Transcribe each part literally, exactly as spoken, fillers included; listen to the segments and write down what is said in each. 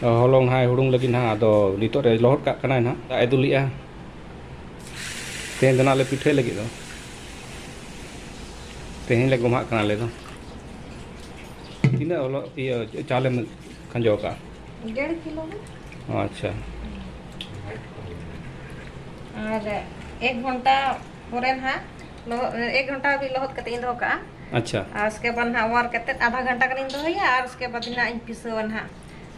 ᱦᱚᱞᱚᱝ ᱱᱟᱦᱟᱜ ᱦᱩᱲᱩᱝ ᱞᱟᱹᱜᱤᱫ ᱱᱟᱦᱟᱜ, ᱟᱫᱚ ᱱᱤᱛᱚᱜ ᱨᱮ ᱞᱚᱦᱚᱫ ᱠᱟᱜ ᱠᱟᱱᱟᱭ ᱱᱟᱦᱟᱜ, ᱫᱟᱜ ᱮ ᱫᱩᱞᱮᱜᱼᱟ᱾ ᱛᱮᱦᱮᱧ ᱫᱚ ᱱᱟᱦᱟᱜ ᱞᱮ ᱯᱤᱴᱷᱟᱹᱭ ᱞᱟᱹᱜᱤᱫ ᱫᱚ, ᱛᱮᱦᱮᱧ ᱞᱮ ᱜᱚᱢᱦᱟᱜ ᱠᱟᱱᱟ ᱟᱞᱮ ᱫᱚ᱾ ᱛᱤᱱᱟᱹᱜ ᱦᱚᱞᱚᱜ, ᱤᱭᱟᱹ, ᱪᱟᱣᱞᱮᱢ ᱠᱷᱟᱸᱡᱚ ᱟᱠᱟᱜᱼᱟ? ᱰᱮᱲ ᱠᱤᱞᱳ ᱜᱟᱱ᱾ ᱟᱪᱪᱷᱟ᱾ ᱟᱨ ᱮᱠ ᱜᱷᱚᱱᱴᱟ ᱯᱚᱨᱮ ᱱᱟᱦᱟᱜ ᱞᱚᱦᱚᱫ, ᱮᱠ ᱜᱷᱚᱱᱴᱟ ᱦᱟᱹᱵᱤᱡ ᱞᱚᱦᱚᱫ ᱠᱟᱛᱮ ᱤᱧ ᱫᱚᱦᱚ ᱠᱟᱜᱼᱟ᱾ ᱟᱪᱪᱷᱟ᱾ ᱟᱨ ᱩᱥᱠᱮ ᱵᱟᱫ ᱱᱟᱦᱟᱜ ᱚᱣᱟᱨ ᱠᱟᱛᱮ ᱟᱫᱷᱟ ᱜᱷᱚᱱᱴᱟ ᱜᱟᱱᱤᱧ ᱫᱚᱦᱚᱭᱟ, ᱟᱨ ᱩᱥᱠᱮ ᱵᱟᱫ ᱱᱟᱦᱟᱜ ᱤᱧ ᱯᱤᱥᱟᱹᱣᱟ ᱱᱟᱦᱟᱜ᱾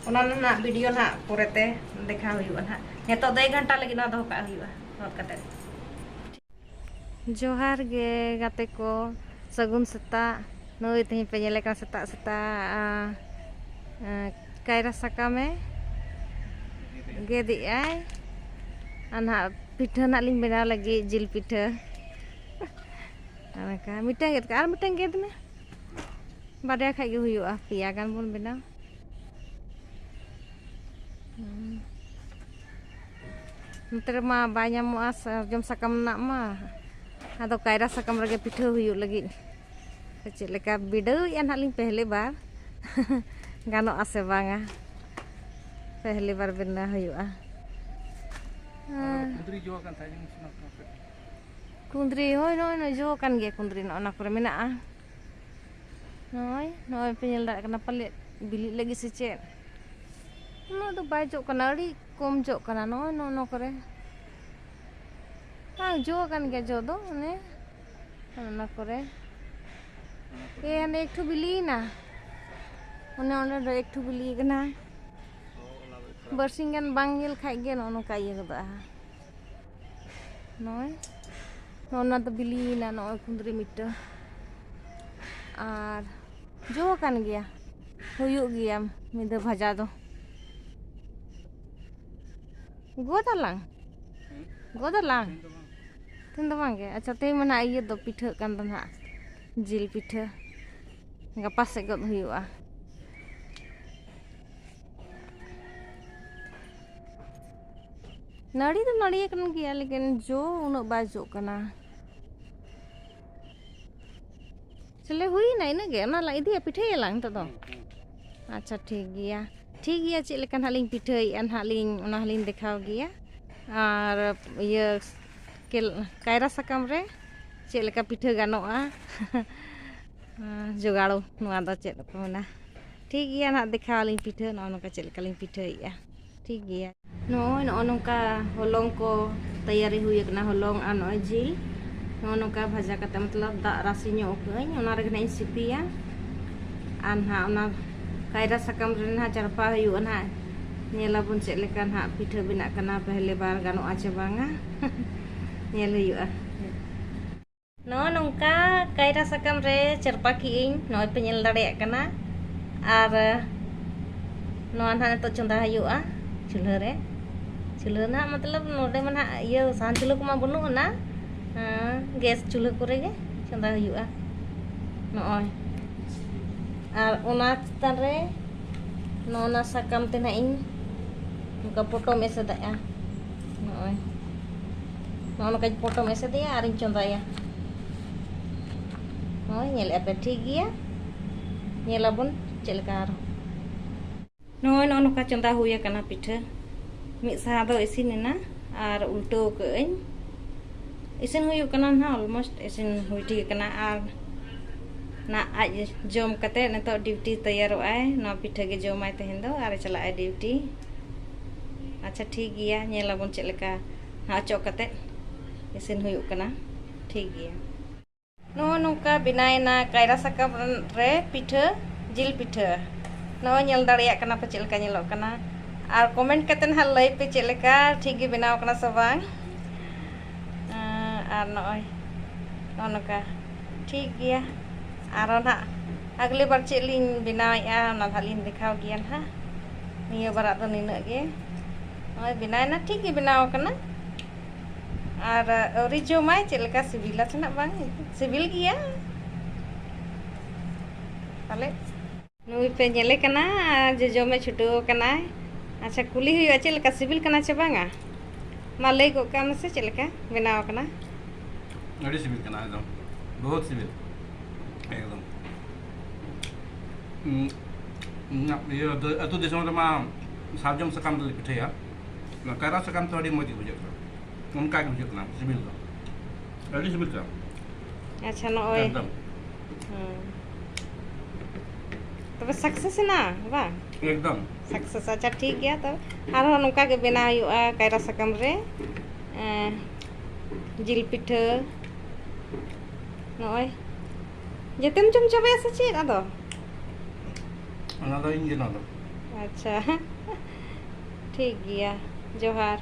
ᱚᱱᱟ ᱱᱟᱦᱟᱜ ᱵᱷᱤᱰᱤᱭᱳ ᱱᱟᱦᱟᱜ ᱯᱚᱨᱮᱛᱮ ᱫᱮᱠᱷᱟᱣ ᱦᱩᱭᱩᱜᱼᱟ ᱱᱟᱦᱟᱜ᱾ ᱱᱤᱛᱚᱜ ᱫᱚ ᱮᱠ ᱜᱷᱚᱱᱴᱟ ᱞᱟᱹᱜᱤᱫ ᱱᱚᱣᱟ ᱫᱚᱦᱚ ᱠᱟᱜ ᱦᱩᱭᱩᱜᱼᱟ, ᱞᱚᱦᱚᱫ ᱠᱟᱛᱮ᱾ ᱡᱚᱦᱟᱨ ᱜᱮ ᱜᱟᱛᱮ ᱠᱚ, ᱥᱟᱹᱜᱩᱱ ᱥᱮᱛᱟᱜ᱾ ᱱᱚᱜᱼᱚᱭ ᱛᱮᱦᱮᱧ ᱯᱮ ᱧᱮᱞᱮ ᱠᱟᱱᱟ ᱥᱮᱛᱟᱜ ᱥᱮᱛᱟᱜ, ᱟ, ᱟ, ᱠᱟᱭᱨᱟ ᱥᱟᱠᱟᱢᱮ ᱜᱮᱫᱮᱜᱼᱟᱭ᱾ ᱟᱨ ᱱᱟᱦᱟᱜ ᱯᱤᱴᱷᱟᱹ ᱱᱟᱦᱟᱜ ᱞᱤᱧ ᱵᱮᱱᱟᱣ ᱞᱟᱹᱜᱤᱫ, ᱡᱤᱞ ᱯᱤᱴᱷᱟᱹ᱾ ᱚᱱᱠᱟ ᱢᱤᱫᱴᱟᱝ ᱜᱮᱫ ᱠᱟᱜ, ᱟᱨ ᱢᱤᱫᱴᱟᱝ ᱜᱮᱫ ᱢᱮ᱾ ᱵᱟᱨᱭᱟ ᱠᱷᱟᱡ ᱜᱮ ᱦᱩᱭᱩᱜᱼᱟ, ᱯᱮᱭᱟ ᱜᱟᱱ ᱵᱚᱱ ᱵᱮᱱᱟᱣ᱾ ᱦᱩᱸ᱾ ᱱᱚᱛᱮ ᱨᱮᱢᱟ ᱵᱟᱭ ᱧᱟᱢᱚᱜᱼᱟ ᱥᱟᱨᱡᱚᱢ ᱥᱟᱠᱟᱢ ᱨᱮᱱᱟᱜ ᱢᱟ, ᱟᱫᱚ ᱠᱟᱭᱨᱟ ᱥᱟᱠᱟᱢ ᱨᱮᱜᱮ ᱯᱤᱴᱷᱟᱹ ᱦᱩᱭᱩᱜ ᱞᱟᱹᱜᱤᱫ᱾ ᱪᱮᱫ ᱞᱮᱠᱟ ᱵᱤᱰᱟᱹᱣᱮᱫᱼᱟ ᱱᱟᱦᱟᱜ ᱞᱤᱧ ᱯᱮᱦᱞᱮ ᱵᱟᱨ, ᱜᱟᱱᱚᱜᱼᱟ ᱥᱮ ᱵᱟᱝᱟ, ᱯᱮᱦᱞᱮ ᱵᱟᱨ ᱵᱮᱱᱟᱣ ᱦᱩᱭᱩᱜᱼᱟ᱾ ᱟᱨ ᱠᱩᱸᱫᱽᱨᱤ ᱡᱚ ᱟᱠᱟᱱ ᱛᱟᱦᱮᱸᱫ ᱡᱤᱱᱤᱥ ᱚᱱᱟ ᱠᱚ᱾ ᱠᱩᱸᱫᱽᱨᱤ, ᱦᱳᱭ, ᱱᱚᱜᱼᱚᱭ, ᱱᱚᱜᱼᱚᱭ ᱡᱚ ᱟᱠᱟᱱ ᱜᱮᱭᱟ ᱠᱩᱸᱫᱽᱨᱤ, ᱱᱚᱜᱼᱚ ᱱᱚᱣᱟ ᱠᱚᱨᱮ ᱢᱮᱱᱟᱜᱼᱟ᱾ ᱱᱚᱜᱼᱚᱭ, ᱱᱚᱜᱼᱚᱭ ᱯᱮ ᱧᱮᱞ ᱫᱟᱲᱮᱭᱟᱜ ᱠᱟᱱᱟ ᱯᱟᱞᱮᱫ ᱵᱤᱞᱤᱜ ᱞᱟᱹᱜᱤᱫ ᱥᱮ ᱪᱮᱫ? ᱩᱱᱟᱹᱜ ᱫᱚ ᱵᱟᱭ ᱡᱚᱜ ᱠᱟᱱᱟ, ᱟᱹᱰᱤ ᱠᱚᱢ ᱡᱚᱜ ᱠᱟᱱᱟ᱾ ᱱᱚᱜᱼᱚᱭ, ᱱᱚᱜᱼᱚ ᱱᱚᱣᱟ ᱠᱚᱨᱮ᱾ ᱦᱮᱸ, ᱡᱚ ᱟᱠᱟᱱ ᱜᱮᱭᱟ ᱡᱚ ᱫᱚ, ᱚᱱᱮ ᱚᱱᱟ ᱠᱚᱨᱮ᱾ ᱮ, ᱦᱟᱸᱰᱮ ᱮᱠᱴᱩ ᱵᱤᱞᱤᱭᱮᱱᱟ᱾ ᱚᱱᱮ ᱚᱸᱰᱮ ᱫᱚ ᱮᱠᱴᱩ ᱵᱤᱞᱤ ᱠᱟᱱᱟ᱾ ᱵᱟᱨᱥᱤᱧ ᱜᱟᱱ ᱵᱟᱝ ᱧᱮᱞ ᱠᱷᱟᱡ ᱜᱮ ᱱᱚᱜᱼᱚ ᱱᱚᱝᱠᱟ ᱤᱭᱟᱹ ᱜᱚᱫᱚᱜᱼᱟ᱾ ᱱᱚᱜᱼᱚᱭ, ᱱᱚᱜᱼᱚ ᱱᱚᱣᱟ ᱫᱚ ᱵᱤᱞᱤᱭᱮᱱᱟ, ᱱᱚᱜᱼᱚᱭ ᱠᱩᱸᱫᱽᱨᱤ ᱢᱤᱫᱴᱟᱹᱝ᱾ ᱟᱨ ᱡᱚ ᱟᱠᱟᱱ ᱜᱮᱭᱟ, ᱦᱩᱭᱩᱜ ᱜᱮᱭᱟ ᱢᱤᱫ ᱫᱷᱟᱣ ᱵᱷᱟᱡᱟ ᱫᱚ᱾ ᱜᱚᱫ ᱟᱞᱟᱝ? ᱦᱩᱸ? ᱜᱚᱫ ᱟᱞᱟᱝ? ᱛᱮᱦᱮᱧ ᱫᱚ ᱵᱟᱝ᱾ ᱛᱮᱦᱮᱧ ᱫᱚ ᱵᱟᱝ ᱜᱮ? ᱟᱪᱪᱷᱟ, ᱛᱮᱦᱮᱧ ᱢᱟ ᱱᱟᱦᱟᱜ ᱤᱭᱟᱹ ᱫᱚ ᱯᱤᱴᱷᱟᱹᱜ ᱠᱟᱱ ᱫᱚ ᱱᱟᱦᱟᱜ, ᱡᱤᱞ ᱯᱤᱴᱷᱟᱹ᱾ ᱜᱟᱯᱟ ᱥᱮᱫ ᱜᱚᱫ ᱦᱩᱭᱩᱜᱼᱟ᱾ ᱱᱟᱹᱲᱤ ᱫᱚ ᱱᱟᱹᱲᱤ ᱟᱠᱟᱱ ᱜᱮᱭᱟ, ᱞᱮᱠᱤᱱ ᱡᱚ ᱩᱱᱟᱹᱜ ᱵᱟᱭ ᱡᱚᱜ ᱠᱟᱱᱟ᱾ ᱪᱚᱞᱮ, ᱦᱩᱭᱱᱟ ᱤᱱᱟᱹᱜ ᱜᱮ, ᱚᱱᱟ ᱞᱟᱝ ᱤᱫᱤᱭᱟ, ᱯᱤᱴᱷᱟᱹᱭᱟᱞᱟᱝ ᱱᱤᱛᱚᱜ ᱫᱚ᱾ ᱦᱩᱸ, ᱦᱩᱸ᱾ ᱟᱪᱪᱷᱟ, ᱴᱷᱤᱠ ᱜᱮᱭᱟ᱾ ᱴᱷᱤᱠ ᱜᱮᱭᱟ, ᱪᱮᱫ ᱞᱮᱠᱟ ᱱᱟᱦᱟᱜ ᱞᱤᱧ ᱯᱤᱴᱷᱟᱹᱭᱮᱫᱼᱟ ᱱᱟᱦᱟᱜ ᱞᱤᱧ, ᱚᱱᱟ ᱦᱚᱸᱞᱤᱧ ᱫᱮᱠᱷᱟᱣ ᱜᱮᱭᱟ᱾ ᱟᱨ ᱤᱭᱟᱹ ᱠᱮᱞ-, ᱠᱟᱭᱨᱟ ᱥᱟᱠᱟᱢ ᱨᱮ ᱪᱮᱫ ᱞᱮᱠᱟ ᱯᱤᱴᱷᱟᱹ ᱜᱟᱱᱚᱜᱼᱟ᱾ ᱡᱚᱜᱟᱲ ᱱᱚᱣᱟ ᱫᱚ ᱪᱮᱫ ᱠᱚ ᱢᱮᱱᱟ? ᱴᱷᱤᱠ ᱜᱮᱭᱟ, ᱱᱟᱦᱟᱜ ᱫᱮᱠᱷᱟᱣ ᱟᱹᱞᱤᱧ ᱯᱤᱴᱷᱟᱹ, ᱱᱚᱜᱼᱚ ᱱᱚᱝᱠᱟ ᱪᱮᱫ ᱞᱮᱠᱟ ᱞᱤᱧ ᱯᱤᱴᱷᱟᱹᱭᱮᱫᱼᱟ᱾ ᱴᱷᱤᱠ ᱜᱮᱭᱟ, ᱱᱚᱜᱼᱚᱭ ᱱᱚᱜᱼᱚ ᱱᱚᱝᱠᱟ ᱦᱚᱞᱚᱝ ᱠᱚ ᱛᱮᱭᱟᱨᱤ ᱦᱩᱭ ᱟᱠᱟᱱᱟ, ᱦᱚᱞᱚᱝ ᱟᱨ ᱱᱚᱜᱼᱚᱭ ᱡᱤᱞ᱾ ᱱᱚᱜᱼᱚ ᱱᱚᱝᱠᱟ ᱵᱷᱟᱡᱟ ᱠᱟᱛᱮ, ᱢᱚᱛᱞᱚᱵ ᱫᱟᱜ ᱨᱟᱥᱮ ᱧᱚᱜ ᱠᱟᱜ ᱟᱹᱧ, ᱚᱱᱟ ᱨᱮᱜᱮ ᱱᱟᱦᱟᱜ ᱤᱧ ᱥᱤᱯᱤᱭᱟ᱾ ᱟᱨ ᱱᱟᱦᱟᱜ ᱚᱱᱟ ᱠᱟᱭᱨᱟ ᱥᱟᱠᱟᱢ ᱨᱮ ᱱᱟᱦᱟᱜ ᱪᱟᱨᱯᱟ ᱦᱩᱭᱩᱜᱼᱟ ᱱᱟᱦᱟᱜ᱾ ᱧᱮᱞᱟᱵᱚᱱ ᱪᱮᱫ ᱞᱮᱠᱟ ᱱᱟᱦᱟᱜ ᱯᱤᱴᱷᱟᱹ ᱵᱮᱱᱟᱜ ᱠᱟᱱᱟ, ᱯᱮᱦᱞᱮ ᱵᱟᱨ ᱜᱟᱱᱚᱜᱼᱟ ᱪᱮ ᱵᱟᱝᱟ᱾ ᱧᱮᱞ ᱦᱩᱭᱩᱜᱼᱟ᱾ ᱱᱚᱜᱼᱚ ᱱᱚᱝᱠᱟ ᱠᱟᱭᱨᱟ ᱥᱟᱠᱟᱢ ᱨᱮ ᱪᱟᱨᱯᱟ ᱠᱮᱜ ᱟᱹᱧ, ᱱᱚᱜᱼᱚᱭ ᱯᱮ ᱧᱮᱞ ᱫᱟᱲᱮᱭᱟᱜ ᱠᱟᱱᱟ᱾ ᱟᱨ ᱱᱚᱣᱟ ᱱᱟᱦᱟᱜ ᱱᱤᱛᱚᱜ ᱪᱚᱸᱫᱟ ᱦᱩᱭᱩᱜᱼᱟ ᱪᱩᱞᱦᱟᱹ ᱨᱮ᱾ ᱪᱩᱞᱦᱟᱹ ᱱᱟᱦᱟᱜ ᱢᱚᱛᱞᱚᱵ ᱱᱚᱰᱮ ᱢᱟ ᱱᱟᱦᱟᱜ ᱤᱭᱟᱹ ᱥᱟᱦᱟᱱ ᱪᱩᱞᱦᱟᱹ ᱠᱚᱢᱟ ᱵᱟᱹᱱᱩᱜ ᱟᱱᱟ, ᱦᱮᱸ, ᱜᱮᱥ ᱪᱩᱞᱦᱟᱹ ᱠᱚᱨᱮ ᱜᱮ ᱪᱚᱸᱫᱟ ᱦᱩᱭᱩᱜᱼᱟ᱾ ᱱᱚᱜᱼᱚᱭ, ᱟᱨ ᱚᱱᱟ ᱪᱮᱛᱟᱱ ᱨᱮ ᱱᱚᱜᱼᱚ ᱱᱟ ᱥᱟᱠᱟᱢ ᱛᱮ ᱱᱟᱦᱟᱜ ᱤᱧ ᱱᱚᱝᱠᱟ ᱯᱚᱴᱚᱢ ᱮᱥᱮᱫᱟᱜᱼᱟ᱾ ᱱᱚᱜᱼᱚᱭ, ᱱᱚᱜᱼᱚ ᱱᱚᱝᱠᱟᱧ ᱯᱚᱴᱚᱢ ᱮᱥᱮᱫᱮᱜᱼᱟ ᱟᱨᱤᱧ ᱪᱚᱸᱫᱟᱭᱟ᱾ ᱱᱚᱜᱼᱚᱭ, ᱧᱮᱞᱮᱫᱼᱟ ᱯᱮ, ᱴᱷᱤᱠ ᱜᱮᱭᱟ᱾ ᱧᱮᱞᱟᱵᱚᱱ ᱪᱮᱫ ᱞᱮᱠᱟ ᱟᱨᱦᱚᱸ᱾ ᱱᱚᱜᱼᱚᱭ, ᱱᱚᱜᱼᱚ ᱱᱚᱝᱠᱟ ᱪᱚᱸᱫᱟ ᱦᱩᱭ ᱟᱠᱟᱱᱟ ᱯᱤᱴᱷᱟᱹ᱾ ᱢᱤᱫ ᱥᱟᱦᱟ ᱫᱚ ᱤᱥᱤᱱ ᱮᱱᱟ ᱟᱨ ᱩᱞᱴᱟᱹᱣ ᱠᱟᱜ ᱟᱹᱧ᱾ ᱤᱥᱤᱱ ᱦᱩᱭᱩᱜ ᱠᱟᱱᱟ ᱱᱟᱦᱟᱜ, almost ᱤᱥᱤᱱ ᱦᱩᱭ ᱴᱷᱤᱠ ᱟᱠᱟᱱᱟ᱾ ᱟᱨ ᱱᱟ ᱟᱡ ᱡᱚᱢ ᱠᱟᱛᱮ ᱱᱤᱛᱚᱜ duty ᱛᱮᱭᱟᱨᱚᱜ ᱟᱭ᱾ ᱱᱚᱣᱟ ᱯᱤᱴᱷᱟᱹ ᱜᱮ ᱡᱚᱢᱟᱭ ᱛᱮᱦᱮᱧ ᱫᱚ, ᱟᱨ ᱪᱟᱞᱟᱜ ᱟᱭ duty᱾ ᱟᱪᱪᱷᱟ, ᱴᱷᱤᱠ ᱜᱮᱭᱟ, ᱧᱮᱞ ᱟᱵᱚᱱ ᱪᱮᱫ ᱞᱮᱠᱟ ᱱᱟᱦᱟᱜ ᱚᱪᱚᱜ ᱠᱟᱛᱮ ᱤᱥᱤᱱ ᱦᱩᱭᱩᱜ ᱠᱟᱱᱟ᱾ ᱴᱷᱤᱠ ᱜᱮᱭᱟ᱾ ᱱᱚᱜᱼᱚ ᱱᱚᱝᱠᱟ ᱵᱮᱱᱟᱣᱮᱱᱟ ᱠᱟᱭᱨᱟ ᱥᱟᱠᱟᱢ ᱨᱮ ᱯᱤᱴᱷᱟᱹ, ᱡᱤᱞ ᱯᱤᱴᱷᱟᱹ᱾ ᱱᱚᱜᱼᱚᱭ ᱧᱮᱞ ᱫᱟᱲᱮᱭᱟᱜ ᱠᱟᱱᱟ ᱯᱮ ᱪᱮᱫ ᱞᱮᱠᱟ ᱧᱮᱞᱚᱜ ᱠᱟᱱᱟ᱾ ᱟᱨ comment ᱠᱟᱛᱮ ᱱᱟᱦᱟᱜ ᱞᱟᱹᱭ ᱯᱮ ᱪᱮᱫ ᱞᱮᱠᱟ, ᱴᱷᱤᱠ ᱜᱮ ᱵᱮᱱᱟᱣ ᱠᱟᱱᱟ ᱥᱮ ᱵᱟᱝ᱾ ᱟᱨ ᱱᱚᱜᱼᱚᱭ ᱱᱚᱜᱼᱚ ᱱᱚᱝᱠᱟ᱾ ᱴᱷᱤᱠ ᱜᱮᱭᱟ, ᱟᱨᱚ ᱱᱟᱦᱟᱜ ᱟᱜᱽᱞᱮ ᱵᱟᱨ ᱪᱮᱫ ᱞᱤᱧ ᱵᱮᱱᱟᱣᱮᱫᱼᱟ, ᱚᱱᱟ ᱱᱟᱦᱟᱜ ᱞᱤᱧ ᱫᱮᱠᱷᱟᱣ ᱜᱮᱭᱟ ᱱᱟᱦᱟᱜ᱾ ᱱᱤᱭᱟᱹ ᱵᱟᱨᱟᱜ ᱫᱚ ᱱᱤᱱᱟᱹᱜ ᱜᱮ᱾ ᱱᱚᱜᱼᱚᱭ ᱵᱮᱱᱟᱣᱮᱱᱟ, ᱴᱷᱤᱠ ᱜᱮ ᱵᱮᱱᱟᱣ ᱟᱠᱟᱱᱟ᱾ ᱟᱨ ᱟᱹᱣᱨᱤ ᱡᱚᱢᱟᱭ ᱪᱮᱫ ᱞᱮᱠᱟ ᱥᱤᱵᱤᱞᱟ ᱥᱮ ᱱᱟᱜ ᱵᱟᱝ, ᱥᱤᱵᱤᱞ ᱜᱮᱭᱟ ᱯᱟᱞᱮ᱾ ᱱᱩᱭ ᱯᱮ ᱧᱮᱞᱮ ᱠᱟᱱᱟ, ᱡᱚᱡᱚᱢᱮ ᱪᱷᱩᱴᱟᱹᱣ ᱟᱠᱟᱱᱟᱭ᱾ ᱟᱪᱪᱷᱟ, ᱠᱩᱞᱤ ᱦᱩᱭᱩᱜᱼᱟ, ᱪᱮᱫ ᱞᱮᱠᱟ ᱥᱤᱵᱤᱞ ᱠᱟᱱᱟ ᱪᱮ ᱵᱟᱝᱟ? ᱢᱟ ᱞᱟᱹᱭ ᱜᱚᱫ ᱠᱟᱜ ᱢᱮᱥᱮ, ᱪᱮᱫ ᱞᱮᱠᱟ ᱵᱮᱱᱟᱣ ᱟᱠᱟᱱᱟ? ᱟᱹᱰᱤ ᱥᱤᱵᱤᱞ ᱠᱟᱱᱟ ᱮᱠᱫᱚᱢ, ᱵᱚᱦᱩᱛ ᱥᱤᱵᱤᱞ ᱮᱠᱫᱚᱢ᱾ ᱩᱸ, ᱤᱧᱟᱹᱜ ᱤᱭᱟᱹ ᱫᱚ ᱟᱹᱛᱩ ᱫᱤᱥᱚᱢ ᱨᱮᱢᱟ ᱥᱟᱨᱡᱚᱢ ᱥᱟᱠᱟᱢ ᱛᱮᱞᱮ ᱯᱤᱴᱷᱟᱹᱭᱟ, ᱚᱱᱟ ᱠᱟᱭᱨᱟ ᱥᱟᱠᱟᱢ ᱛᱮ ᱟᱹᱰᱤ ᱢᱚᱡᱽ ᱜᱮ ᱵᱩᱡᱷᱟᱹᱜ ᱠᱟᱱᱟ᱾ ᱚᱱᱠᱟ ᱜᱮ ᱵᱩᱡᱷᱟᱹᱜ ᱠᱟᱱᱟ, ᱥᱤᱵᱤᱞ ᱫᱚ ᱟᱹᱰᱤ ᱥᱤᱵᱤᱞ ᱠᱟᱱᱟ᱾ ᱟᱪᱪᱷᱟ, ᱱᱚᱜᱼᱚᱭ᱾ ᱮᱠᱫᱚᱢ᱾ ᱦᱩᱸ᱾ ᱛᱚᱵᱮ ᱥᱟᱠᱥᱮᱥ ᱮᱱᱟ ᱵᱟᱝ? ᱮᱠᱫᱚᱢ᱾ ᱥᱟᱠᱥᱮᱥ, ᱟᱪᱪᱷᱟ, ᱴᱷᱤᱠ ᱜᱮᱭᱟ᱾ ᱛᱚ ᱟᱨᱦᱚᱸ ᱱᱚᱝᱠᱟ ᱜᱮ ᱵᱮᱱᱟᱣ ᱦᱩᱭᱩᱜᱼᱟ ᱠᱟᱭᱨᱟ ᱥᱟᱠᱟᱢ ᱨᱮ᱾ ᱮᱸ, ᱡᱤᱞ ᱯᱤᱴᱷᱟᱹ ᱱᱚᱜᱼᱚᱭ ᱡᱮᱛᱮᱢ ᱡᱚᱢ ᱪᱟᱵᱟᱭᱟ ᱥᱮ ᱪᱮᱫ ᱟᱫᱚ? ᱚᱱᱟ ᱫᱚ ᱤᱧ ᱜᱮ ᱱᱚᱣᱟ ᱫᱚ᱾ ᱟᱪᱪᱷᱟ᱾ ᱴᱷᱤᱠ ᱜᱮᱭᱟ, ᱡᱚᱦᱟᱨ᱾